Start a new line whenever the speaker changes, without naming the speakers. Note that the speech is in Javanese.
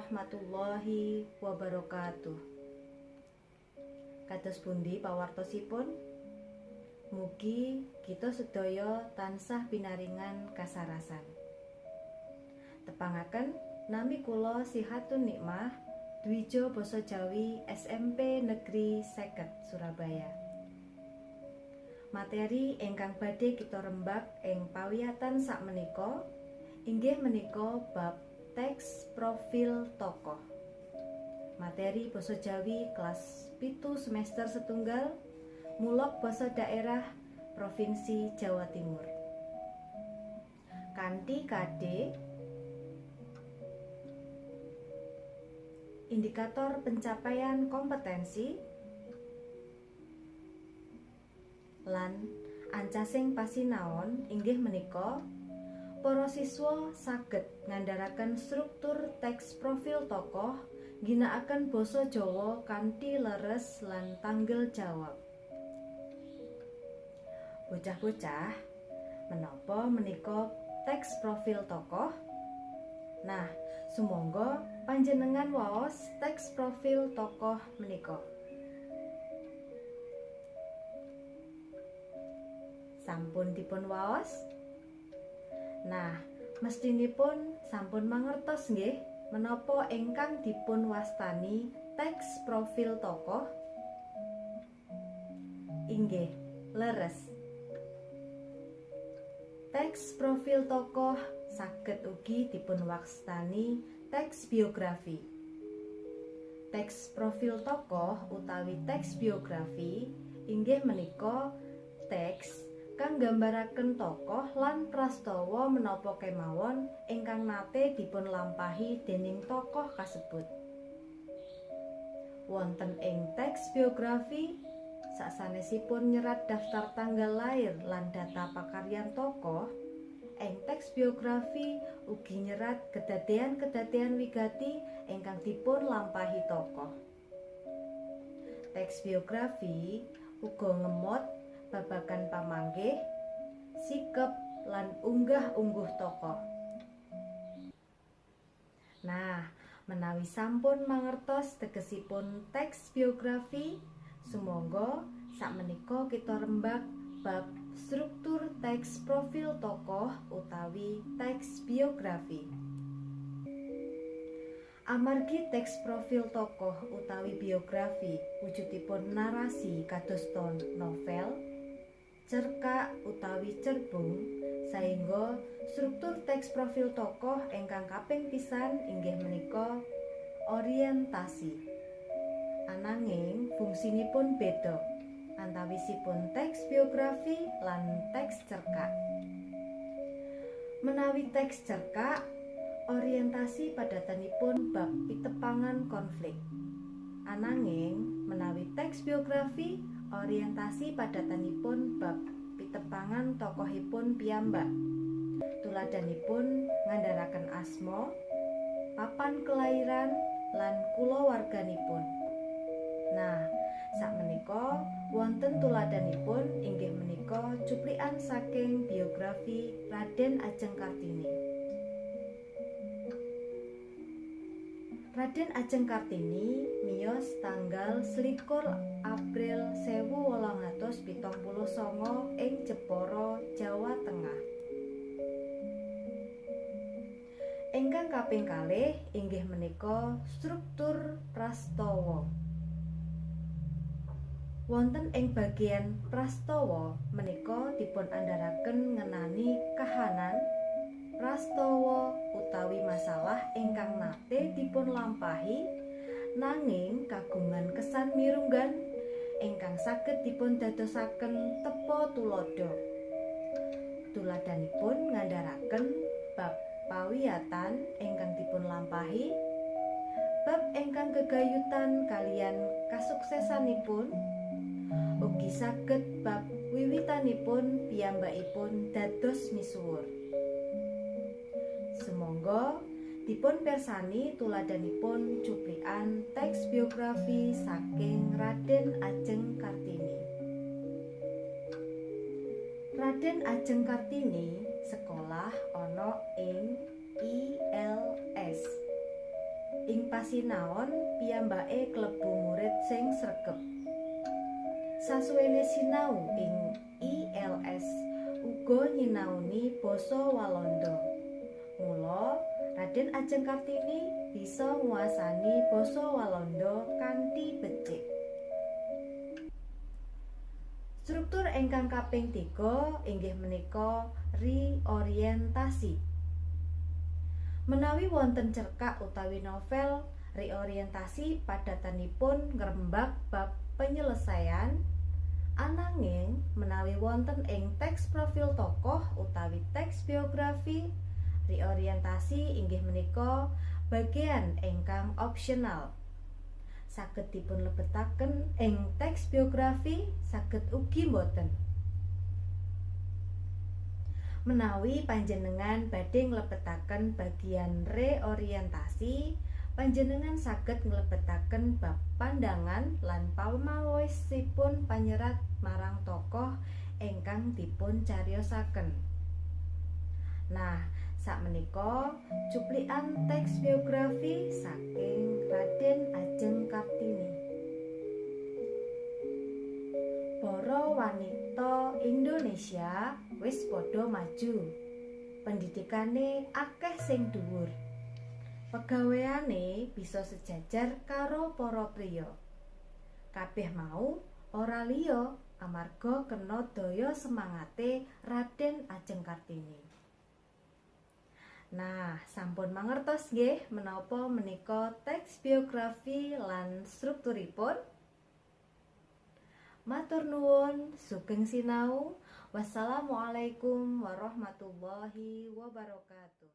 warahmatullahi wabarakatuh. Kados pundi pawartosipun? Mugi kita sedaya tansah pinaringan kasarasan. Tepangaken nami kula Sihatun Nikmah, Dwijo Basa Jawi SMP Negeri 50 Surabaya. Materi ingkang badhe kita rembag ing pawiyatan sakmenika inggih menika bab teks profil tokoh. Materi Basa Jawi kelas 7 semester setunggal, mulok basa daerah Provinsi Jawa Timur. Kanthi KD indikator pencapaian kompetensi lan ancasing pasinaon inggih menika para siswa saged ngandharaken struktur teks profil tokoh ngginakaken basa Jawa kanthi leres lan tanggel jawab. Bocah-bocah, menapa menika teks profil tokoh? Nah, sumangga panjenengan waos teks profil tokoh menika. Sampun dipun waos? Nah, mestinipun sampun mangertos nggih menapa ingkang dipun wastani teks profil tokoh? Inggih, leres. Teks profil tokoh saged ugi dipun wastani teks biografi. Teks profil tokoh utawi teks biografi inggih menika teks kang nggambaraken tokoh lan prastawa menapa kemawon ingkang nate dipun lampahi dening tokoh kasebut. Wonten ing teks biografi sasanesipun nyerat daftar tanggal lair lan data pakaryan tokoh, ing teks biografi ugi nyerat kedadean-kedadean wigati ingkang dipun lampahi tokoh. Teks biografi uga ngemot babagan pamanggih, sikep lan unggah-ungguh tokoh. Nah, menawi sampun mangertos tegesipun teks biografi, sumangga sakmenika kita rembag bab struktur teks profil tokoh utawi teks biografi. Amargi teks profil tokoh utawi biografi wujudipun narasi kadosta novel, cerkak utawi cerbung, saengga struktur teks profil tokoh ingkang kaping pisan inggih menika orientasi. Ananging fungsinipun beda antawisipun teks biografi lan teks cerkak. Menawi teks cerkak, orientasi padatanipun bab pitepangan konflik. Ananging menawi teks biografi, orientasi padatanipun bab pitepangan tokohipun piyambak. Tuladhanipun ngandharaken asma, papan kelahiran, lan kulawarganipun. Nah, sakmenika wonten tuladhanipun inggih menika cuplikan saking biografi Raden Ajeng Kartini. Raden Ajeng Kartini miyos tanggal 21 April 1879 ing Jepara, Jawa Tengah. Ingkang kaping kalih inggih menika struktur prastawa. Wonten ing bagian prastawa menika dipun andharaken ngenani kahanan, prastawa utawi masalah ingkang nate dipun lampahi nanging kagungan kesan mirunggan ingkang saged dipun dadosaken tepa tuladha. Tuladhanipun ngandharaken bab pawiyatan ingkang dipun lampahi, bab ingkang gegayutan kaliyan kasuksesanipun, ugi saged bab wiwitanipun piyambakipun dados misuwur. Sumangga dipun pirsani tuladhanipun cuplikan teks biografi saking Raden Ajeng Kartini. Raden Ajeng Kartini sekolah ana ing ILS. Ing pasinaon piyambake klebu murid sing sregep. Sasuwene sinau ing ILS uga nyinaoni basa Walanda. Mula Raden Ajeng Kartini bisa nguasani basa Walanda kanthi becik. Struktur ingkang kaping 3 inggih menika reorientasi. Menawi wonten cerkak utawi novel, reorientasi padatanipun ngrembak bab penyelesaian. Ananging menawi wonten ing teks profil tokoh utawi teks biografi, reorientasi inggih menika bagian ingkang opsional. Saged dipun lebetaken ing teks biografi, saged ugi boten. Menawi panjenengan badhe nglebetaken bagian reorientasi, panjenengan saged nglebetaken bab pandangan lan pamaosipun panyerat marang tokoh ingkang dipun cariyosaken. Nah, sakmenika cuplikan teks biografi saking Raden Ajeng Kartini. Para wanita Indonesia wis padha maju. Pendidikane akeh sing dhuwur. Pegaweane bisa sejajar karo para priya. Kabeh mau ora liya amarga kena daya semangate Raden Ajeng Kartini. Nah, sampun mangertos nggih menapa menika teks biografi lan strukturipun? Matur nuwun, sugeng sinau. Wassalamualaikum warahmatullahi wabarakatuh.